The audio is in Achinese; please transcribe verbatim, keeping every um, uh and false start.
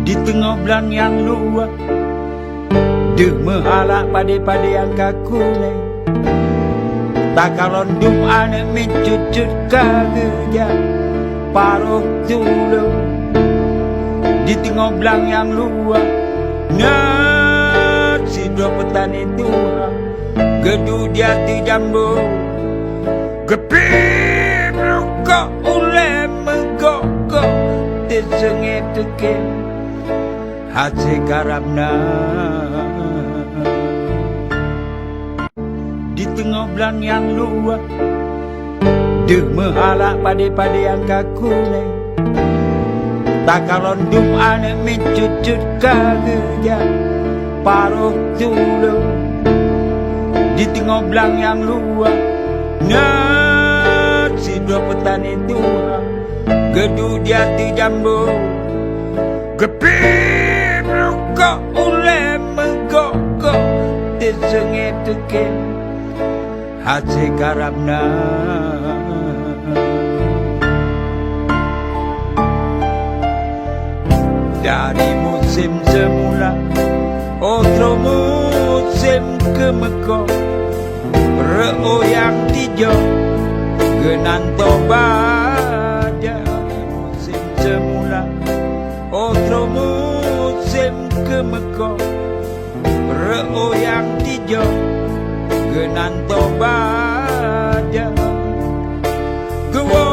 Di teungoh blang nyang luwa, deuh meuhalak padé-padé nyang ka kuneng. Takalon dum aneuk miet cut-cut ka geujak paroh tulông. Di teungoh blang nyang luwa, na sidroe peutani tuha geuduek di ateueh jambo. Geupiep rukok ulée meugok-gok, teuseungét teukém hase karab na. Di teungoh blang nyang luwa, deuh meuhalak padé-padé nyang ka kuneng. Takalon dum aneuk miet cut-cut ka geujak paroh tulông. Di teungoh blang nyang luwa, na sidroe peutani tuha geuduek di ateueh jambo. Geupiep rukok ulée meugok-gok, teuseungét teukém hase karab na. Dari musém seumula, 'oh troh musém keumeuko, reu'oh nyang tijok geunan toba. Dari musém seumula, 'oh troh musém keumeuko, reu'oh nyang tijok geunan toba. Geuwoe